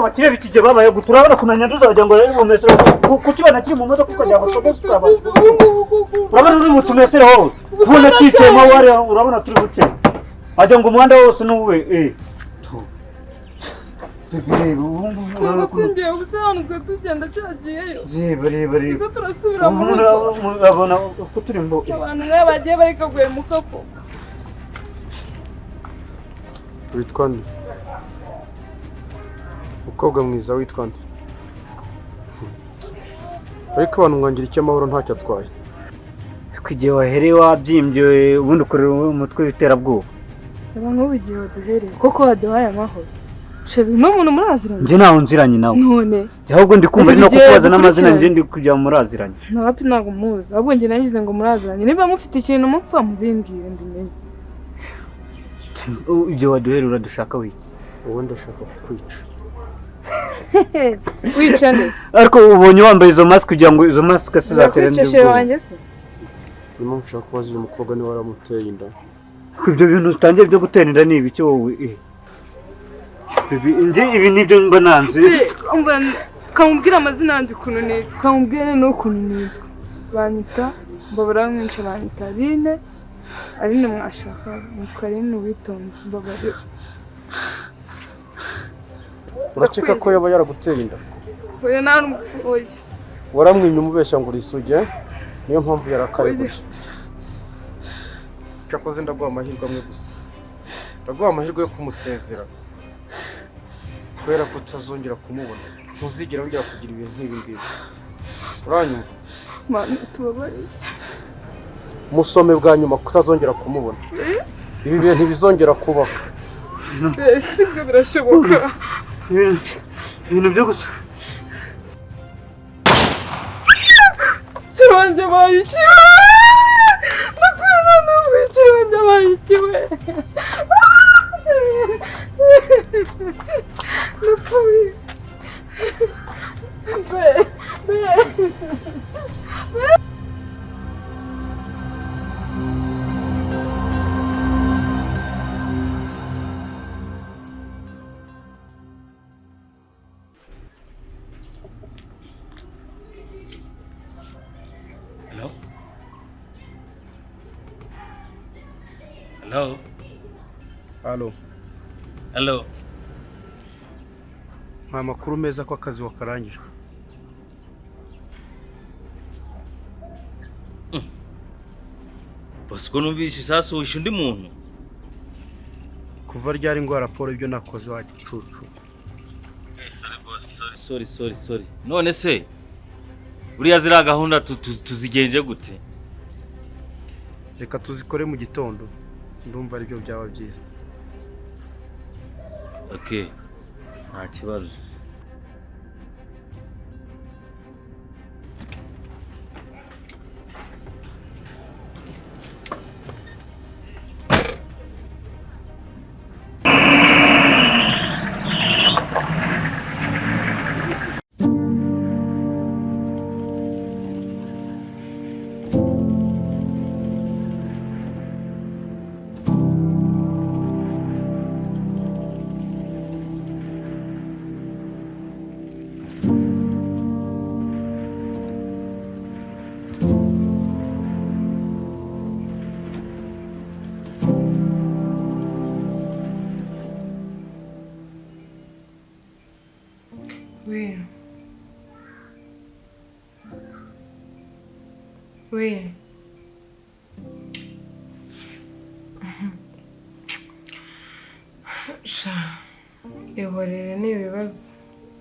Ariko bakire biki gihe babaye gute? Urabona kumenya tuzagira ngo rero umesero kuki banakiri mu modoka ukagira ngo twese twabaye. Urabona uri butumesere wowe. Kubona cyicayemo wari urabona turi buce. Ajya ngo umuhanda wose nuwe eh. Reba ubu ngubu urabona ko Singiye ubusanzwe tugenda cyagiyeyo. Reba reba reba. Gusa turasubira mu rugo. Urabona ko turi mu Abantu nk'aba bagiye bareka guhemuka ko. Witwa nde? Mukobwa mwiza witwa nde? Ariko abantu mwangira icyo amahoro ntacyo atwaye. Ariko igihe wahereye wabyimbye ubundi ukorera umutwe w'iterabwoba. Reba nk'ubu igihe waduhereye koko waduhaye amahoro. Shebi n'umuntu muraziranye? Njye ntaho nziranye nawe. None. Ahubwo ndi kumva ari no kukubaza n'amazina njye ndi kujya muraziranye. Nta ntabwo muzi. Ahubwo njye nagize ngo muraziranye. Niba mufite ikintu mupfa mubimbwire mbimenye. Ibyo waduhera uradushaka wiki? Ubu ndashaka kukwica. Wica neza. Ariko ubonye wambaye izo mask kugira ngo izo mask sizatere ndi ubwo. Wanjye se? Niyo nshaka kubaza uyu mukobwa niba waramuteye inda. Ariko ibyo bintu utangiye byo gutera inda ni ibiki wowe? Njye ibi nibyo mba nanze. Kamubwira amazina yanjye ukuntu nitwa. Kamubwire n'ukuntu nitwa. Banyita Mbabara mwinshi banyita Aline. Aline mwashaka nitwa Aline Uwitonda Mbabarira. Urakeka ko yaba yaraguteye inda? Oya nta oya. Waramwimye umubeshya ngo urisuge, niyo mpamvu yarakaye gutya. Cyakoze ndaguha amahirwe amwe gusa. Ndaguha amahirwe yo kumusezera. Kubera ko utazongera kumubona, ntuzigera wongera kugira ibintu nk'ibi ngibi. Uranyumva? Mana tubabarire. Musome bwa nyuma kutazongera kumubona. Ibi bintu ntibizongera kubaho. Sibyo birashoboka. Ibintu byo gusa. Kirange bayikiwe. Ndakubona nawe kirange bayikiwe. Ndapfuye. Be, be. Hello? Hello? Hello. Hello. Nta makuru meza ko akazi wakarangije. Bosco numvise isasu wishe undi muntu. Kuva ryari ngo raporo ibyo nakoze wa gicucu. Sorry sorry sorry. None se buriya ziriya gahunda tuzigenje gute? Reka tuzikore mu gitondo. Ndumva aribyo byaba byiza. Okay. Nta kibazo. Oui. Oui. Sha, ihorere ni ibibazo.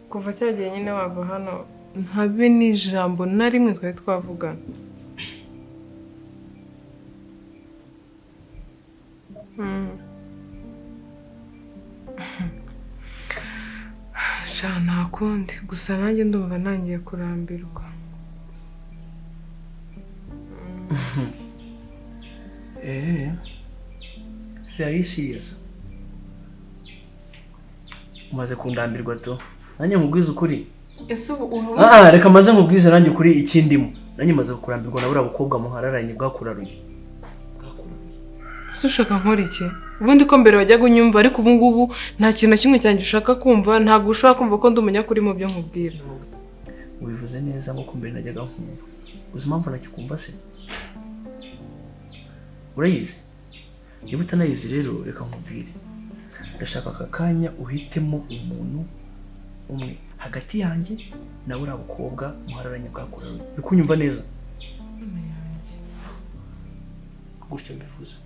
Kuva cyagiye nyine wava hano ntabe n'ijambo na rimwe twari twavugana. Sha nta kundi gusa nanjye ndumva ntangiye kurambirwa. Are you serious? Umaze kundambirwa to. Nanjye nkubwize ukuri. Ese ubu Reka maze nkubwize nanjye ukuri ikindimo. Nanjye maze kurambirwa na buriya bukobwa muhararanye bwakuraruye. Se ushaka nkora iki? Ubundi ko mbere wajyaga unyumva, ariko ubu ngubu nta kintu na kimwe cyanjye ushaka kumva, ntabwo ushobora kumva ko ndi umunyakuri mu byo nkubwira. Ubivuze neza nk'uko mbere najyaga nkumva. Uzi impamvu nakikumva se? Urayizi? Niba utanayizi rero reka nkubwire. Ndashaka aka kanya uhitemo umuntu umwe hagati yanjye nawe uriya bukobwa muhararanye bwakorewe. Uri kunyumva neza? Gutyo mbivuze.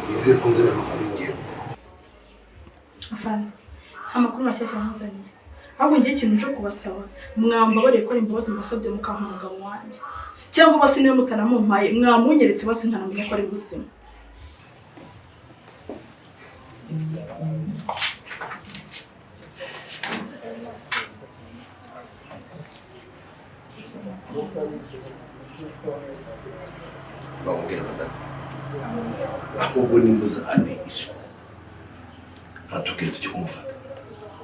Nizeye ko nzana amakuru y'ingenzi. Afande, amakuru mashyashya nkuzaniye. Ahubwo ngiye ikintu nje kubasaba, mwambabarire ko ari imbabazi mbasabye mukampa umugabo wanjye. Cyangwa basi niwe mutanamumpaye, mwamunyeretse basi nkanamenya ko ari muzima. Bamubwira madamu. Ahubwo nimbuza aneje atubwire tujye kumufata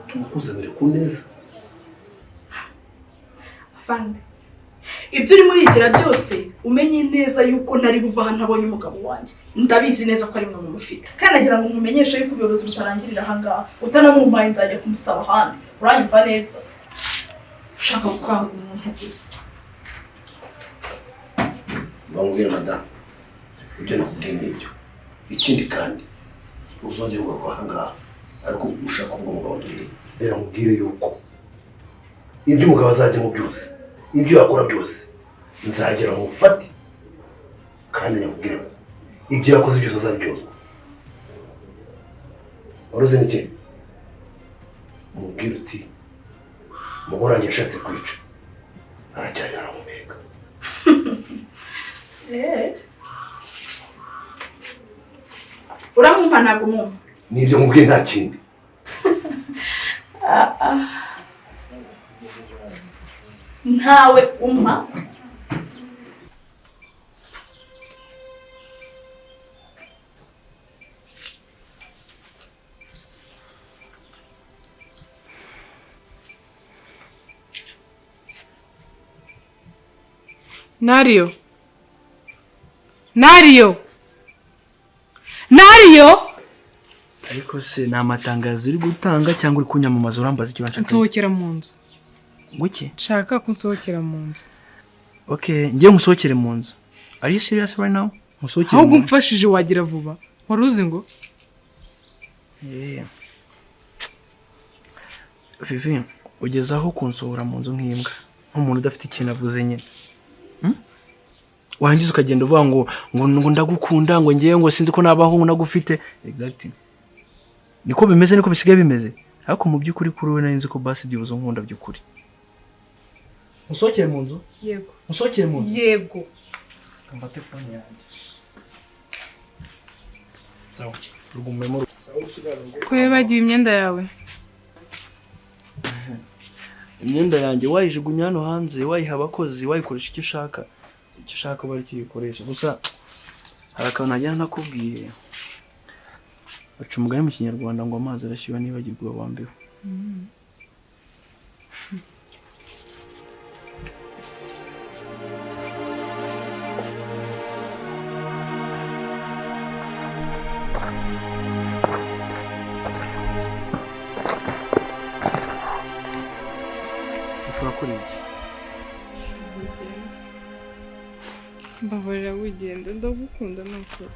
tumukuzanire ku neza. Afande, ibyo urimo urigira byose umenye neza yuko ntari buva aha ntabonye umugabo wanjye. Ndabizi neza ko ari mwe mumufite, kandi nagira ngo mumenyeshe yuko ubuyobozi butarangirira aha ngaha. Utanamumpaye nzajya kumusaba ahandi. Uranyumva neza? Ushaka gukanga umuntu gusa. Bamubwira madamu, ibyo nakubwiye ni ibyo. Ikindi kandi uzongera ugaruka aha ngaha ariko ushaka kuvuga umugabo turi, rero nkubwire yuko ibyo umugabo azajyamo byose, ibyo yakora byose, nzagera aho mufate, kandi nyakubwire ko ibyo yakoze byose azabyozwa. Wari uzi n'iki? Mubwire uti umugore wanjye yashatse kwica, aracyari arahumeka. Uramumpa ntabwo umumpa? Nibyo nkubwiye nta kindi. Ntawe umpa. Nario. Nario. Nario. Ariko se ni amatangazo uri gutanga cyangwa uri kunyamamaza urambaza icyo nshaka? Nsohokera mu nzu. Nguki? Nshaka kunsohokera mu nzu. Okay, ngiye nkusohokere mu nzu. Are you serious right now? Nkusohokere. Ahubwo umfashije wagira vuba. Wari uzi ngo? Yeah. Vivi, ugeze aho kunsohora mu nzu nk'imbwa, nk'umuntu udafite ikintu avuze nyine. Warangiza ukagenda uvuga ngo ngo ndagukunda, ngo ngiye ngo sinzi ko nabaho nagufite. Exactly. Niko bimeze, niko bisigaye bimeze. Ariko mu by'ukuri kuri we nari nzi ko basi byibuze nkunda by'ukuri. Musohokere mu nzu? Yego. Musohokere mu nzu? Yego. Mfate phone yanjye. Sawa. Rugumemo. Ko yabagiye imyenda yawe? Imyenda yanjye wayijugunya hano hanze, wayiha abakozi, wayikoresha icyo ushaka. Icyo ushaka bari kiyikoresha. Gusa hari akantu najya nakubwiye. Baca umugani mu Kinyarwanda ngo amazi arashyuha nibagirwa wambiwe. Ushobora iki? Mbabarira wigenda, ndagukunda nukuri.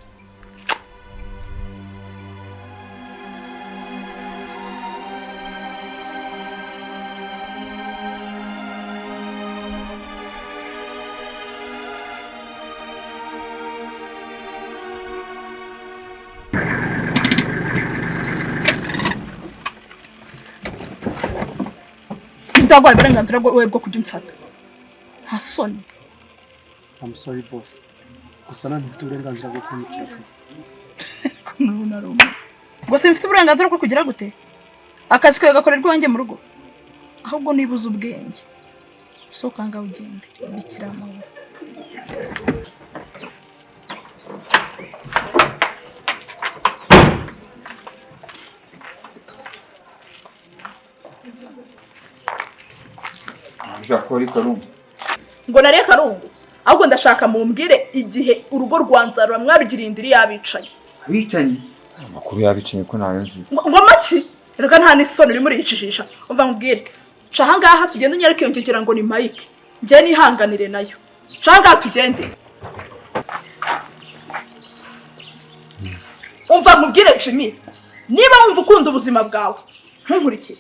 Ninde waguhaye uburenganzira bwo kujya umfata? Nta soni. I'm sorry boss. Gusa nta ntufite uburenganzira bwo kunyicira akazi. Gusa mfite uburenganzira bwo kugira gute? Akazi kawe gakorerwa iwanjye mu rugo. Ahubwo niba uzi ubwenge, sohoka ngaho ugende. Bikira amahoro. Ngo nariye karungu, ahubwo ndashaka mumbwire igihe urugo rwa Nzarura mwarugiriye indiri y'abicanyi. Abicanyi? Amakuru y'abicanyi ko ntayo nzi. Ngo maki? Reka nta n'isoni urimo uriyicishisha. Umva nkubwire, ca ahangaha tugende unyereke iyo ngira ngo ni Mike. Njye nihanganire nayo. Ca ahangaha tugende. Umva nkubwire Jimmy, niba wumva ukunda ubuzima bwawe, ntunkurikire.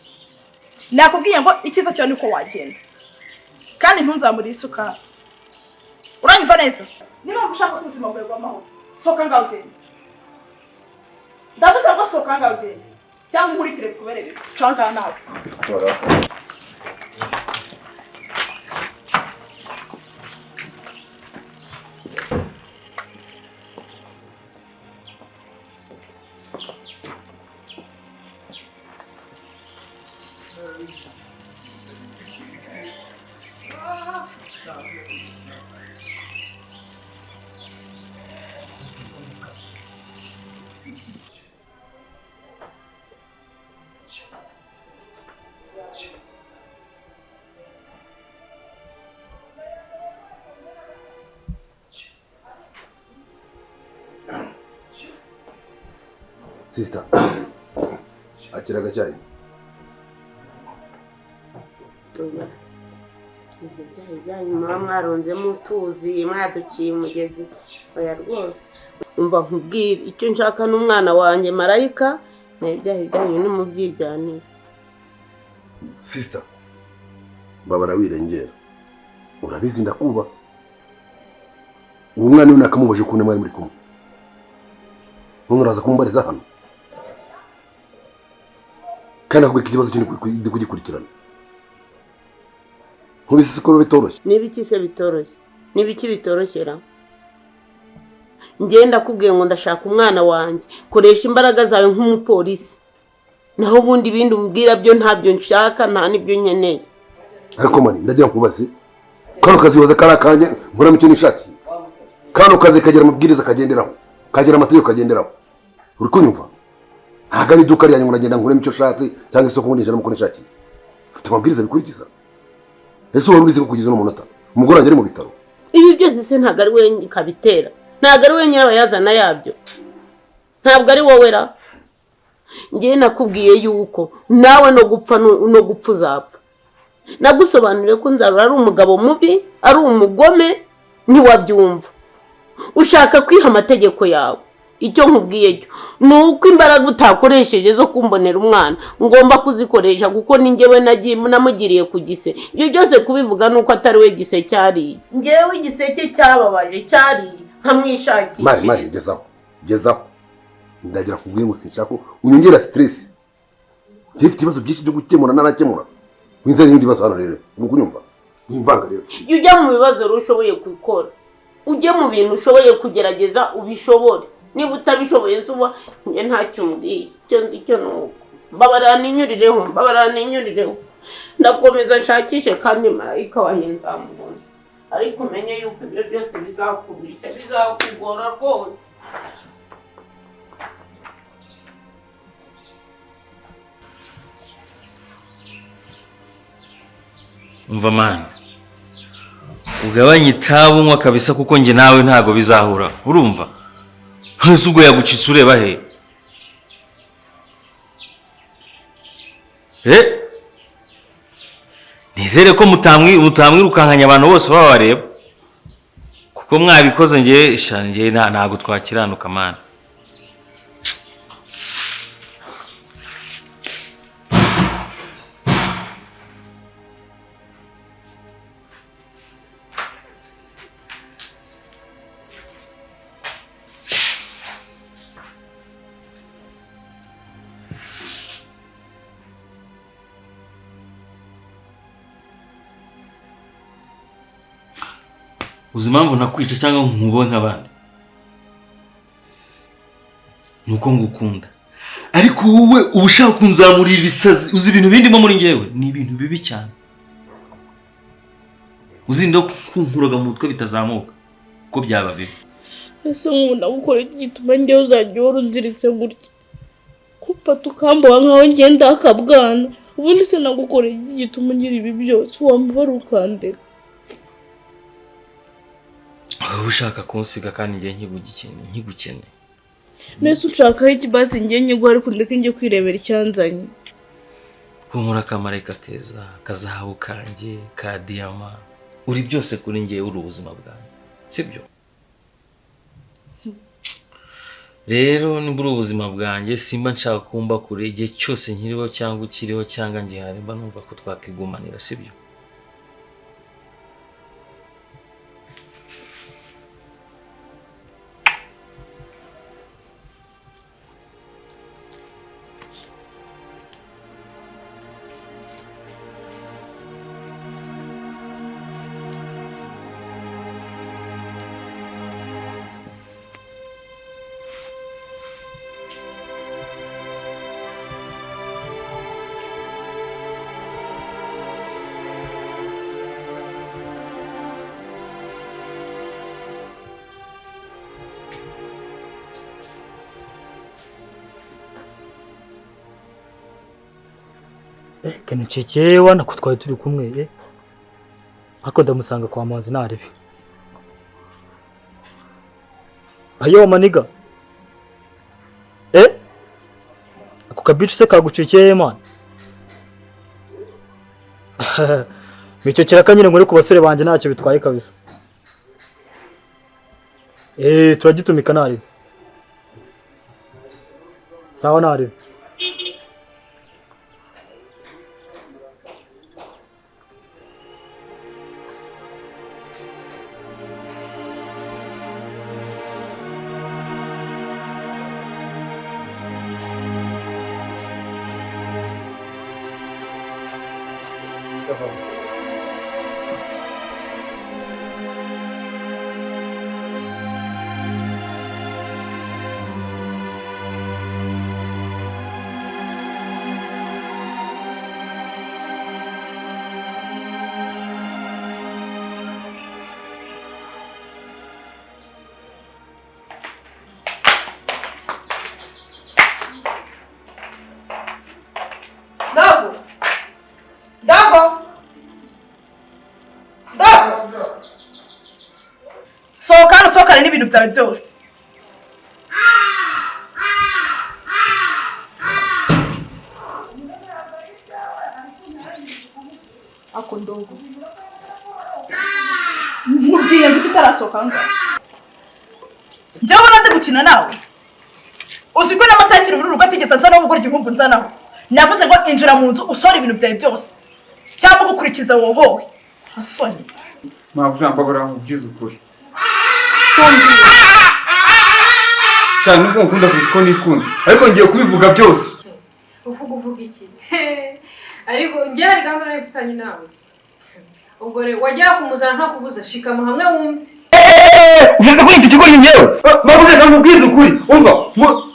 Nakubwiye ngo icyiza cyawe niko wagenda. Kandi ntunzamurire isukari. Uranyumva neza? Niba wumva ushaka ko ubuzima bwawe bw'amahoro, sohoka ngaho ugende. Ndavuze ngo sohoka ngaho ugende. Cyangwa unkurikire bikuberere. Ca ngaha nawe. Sister, akira agacyayi. Ibyo byayi byanyu muba mwarunzemo utuzi, mwaduciye umugezi. Oya rwose. Umva nkubwire icyo nshaka n'umwana wanjye Marayika, nayo ibyayi byanyu nimubyijyanire. Sister, babara wirengera. Urabizi ndakuba. Uwo mwana we nakamubaje ukuntu mwari muri kumwe. None uraza kumumbariza hano. Kandi akubwira ikibazo kindi kugikurikirana. Nkubise ko bitoroshye. Nibiki se bitoroshye? Nibiki bitoroshyera? Ngenda kubwiye ngo ndashaka umwana wanjye. Koresha imbaraga zawe nk'umupolisi. Naho ubundi ibindi umbwira byo ntabyo nshaka, nta nibyo nkeneye. Ariko mani ndagira nkubaze. Kano kazi waza karakanye nkora mu nishakiye. Kano kazi kagira amabwiriza kagenderaho. Kagira amategeko kagenderaho. Uri kunyumva? Ntabwo ari iduka ryanjye ngo ndagenda nkure icyo nshatse cyangwa isoko ngo ninjiramo uko nishakiye. Mfite amabwiriza bikurikiza. Ese wari ubizi ko kugeza uno munota umugore wanjye ari mu bitaro? Ibi byose se ntabwo ari we kabitera. Ntabwo ari we nyirabayazana yabyo. Ntabwo ari wowe ra. Njye nakubwiye yuko nawe no gupfa no gupfa uzapfa. Nagusobanuriye ko Nzarura ari umugabo mubi, ari umugome, ntiwabyumva. Ushaka kwiha amategeko yawe. Icyo nkubwiye cyo ni uko imbaraga utakoresheje zo kumbonera umwana ngomba kuzikoresha, kuko ni njyewe namugiriye ku gise. Ibyo byose kubivuga nuko atari we gise cyariye. Njyewe igiseke cyababaje cyariye nkamwishakisha. Mari mari gezaho gezaho. Ndagira kubwiye ngo sinshaka unyongera stress. Njye mfite ibibazo byinshi byo gukemura narakemura. Winzara n'ibindi bibazo hano rero. Uri kunyumva? Wimvanga rero. Iyo ujya mu bibazo rero ushoboye gukora, ujye mu bintu ushoboye kugerageza ubishobore. Niba utabishoboye suba njye ntacyo umbwiye. Icyo nzi cyo ni uko mbabarira ninyurireho, mbabarira ninyurireho. Ndakomeza nshakishe kandi Marayika wanjye nzamubona. Ariko umenye yuko ibyo byose bizakurushya, bizakugora rwose. Umva mani, ugabanye itabi unywa kabisa kuko njye nawe ntago bizahura. Urumva? Ese ubwo yagucitse ureba he? Nizere ko mutamwirukankanya abantu bose babareba. Kuko mwabikoze njye shanjye ntago twakiranuka mani. Uzi impamvu nakwica cyangwa nkubo nk'abandi? Nuko ngukunda. Ariko wowe uba ushaka kunzamurira ibisazi, uzi ibintu bindimo muri njyewe ni ibintu bibi cyane. Uzinda kunkuraga mu mutwe bitazamuka ko byaba bibi. Ese nkunda gukora iki gituma njyewe uzajya uhora unziritse gutya? Kumfata ukamboha nkaho ngenda akabwana. Ubundi se nagukora iki gituma ngira ibi byose? Wambabara ukandeka. Wowe ushaka kunsiga kandi njye nkigukeneye. Nese ushakaho ikibasi njye nyiguha ariko ndeke njye kwirebera icyanzanye. Humura akamarayika keza, kazahabu kanjye, ka diyama. Uri byose kuri njye, uri ubuzima bwanjye. Sibyo? Rero nibura ubuzima bwanjye simba nshaka kumba kure igihe cyose nkiriho cyangwa ukiriho cyangwa ngihari mba numva ko twakigumanira, sibyo? Kenechekewa nako twari turi kumwe ariko ndamusanga kwa Manzi narebe. Ayo maniga. Ako kabici se kagucikeye man. Micyo kiraka nyine ngo ku basore banje ntacyo bitwaye kabisa. Turagitumika narebe. Sawa narebe. Sohoka hano usohokane n'ibintu byawe byose. Ako ndogo. Nkubwiye ngo utarasohoka ngaho. Njyewe ubona ndi gukina nawe. Uzi ko n'amata yakiri muri urugo atigeze anzanaho ubwo urya nzanaho. Navuze ngo injira mu nzu usore ibintu byawe byose. Cyangwa gukurikiza wohowe. Asoni. Mpamvu mbabara nkubwize ukuri. Cyane nuko nkunda kuko nikunda ariko ngiye kubivuga byose. Uvuga iki? Ariko ngiye hari gahunda nayo mfitanye nawe. Ubwo rero wajya kumuzana nta kubuza shikama hamwe wumve. Uvuze ko ikigo ni nyewe. Mpamvu reka nkubwize ukuri. Umva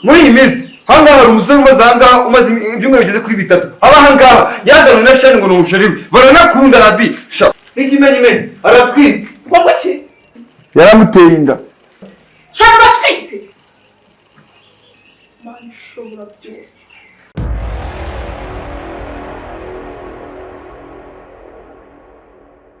muri iyi minsi hangaha hari umusore umaze ahangaha umaze ibyumweru bigeze kuri bitatu. Aba ahangaha yazanywe na Shani ngo ni umusheri we. Baranakundana di. Sha. N'ikimenyimenyi aratwite. Ngo iki? Yaramuteye inda. Shani uratwite? Mana ishobora byose.